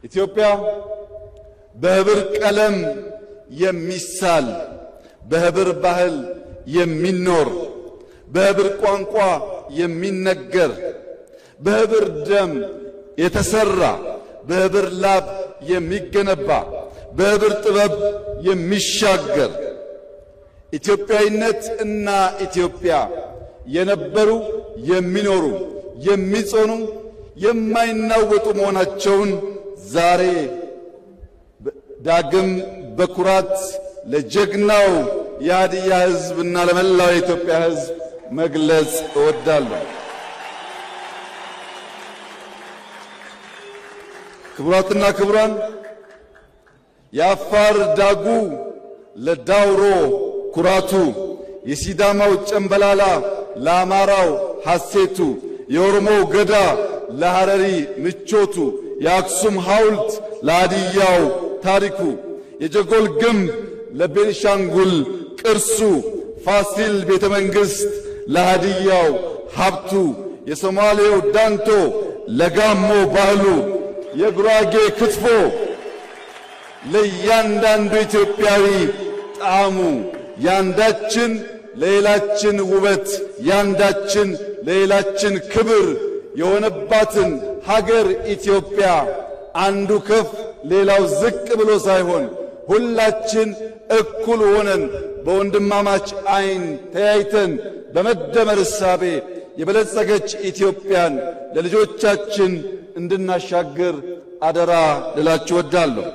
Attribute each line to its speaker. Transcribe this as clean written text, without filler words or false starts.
Speaker 1: ኢትዮጵያ በህብር ቀለም የሚሳል፣ በህብር ባህል የሚኖር፣ በህብር ቋንቋ የሚነገር፣ በህብር ደም የተሰራ፣ በህብር ላብ የሚገነባ፣ በህብር ጥበብ የሚሻገር ኢትዮጵያዊነት እና ኢትዮጵያ የነበሩ፣ የሚኖሩ፣ የሚጾኑ፣ የማይናወጡ መሆናቸውን ዛሬ ዳግም በኩራት ለጀግናው የሀዲያ ሕዝብ እና ለመላው የኢትዮጵያ ሕዝብ መግለጽ እወዳለሁ። ክቡራትና ክቡራን፣ የአፋር ዳጉ ለዳውሮ ኩራቱ፣ የሲዳማው ጨምበላላ ለአማራው ሐሴቱ፣ የኦሮሞው ገዳ ለሐረሪ ምቾቱ፣ የአክሱም ሐውልት ለሀዲያው ታሪኩ፣ የጀጎል ግንብ ለቤንሻንጉል ቅርሱ፣ ፋሲል ቤተ መንግሥት ለሀዲያው ሀብቱ፣ የሶማሌው ዳንቶ ለጋሞ ባህሉ፣ የጉራጌ ክትፎ ለእያንዳንዱ ኢትዮጵያዊ ጣዕሙ፣ ያንዳችን ለሌላችን ውበት፣ ያንዳችን ለሌላችን ክብር የሆነባትን ሀገር ኢትዮጵያ አንዱ ከፍ ሌላው ዝቅ ብሎ ሳይሆን ሁላችን እኩል ሆነን በወንድማማች ዓይን ተያይተን በመደመር እሳቤ የበለጸገች ኢትዮጵያን ለልጆቻችን እንድናሻግር አደራ ልላችሁ እወዳለሁ።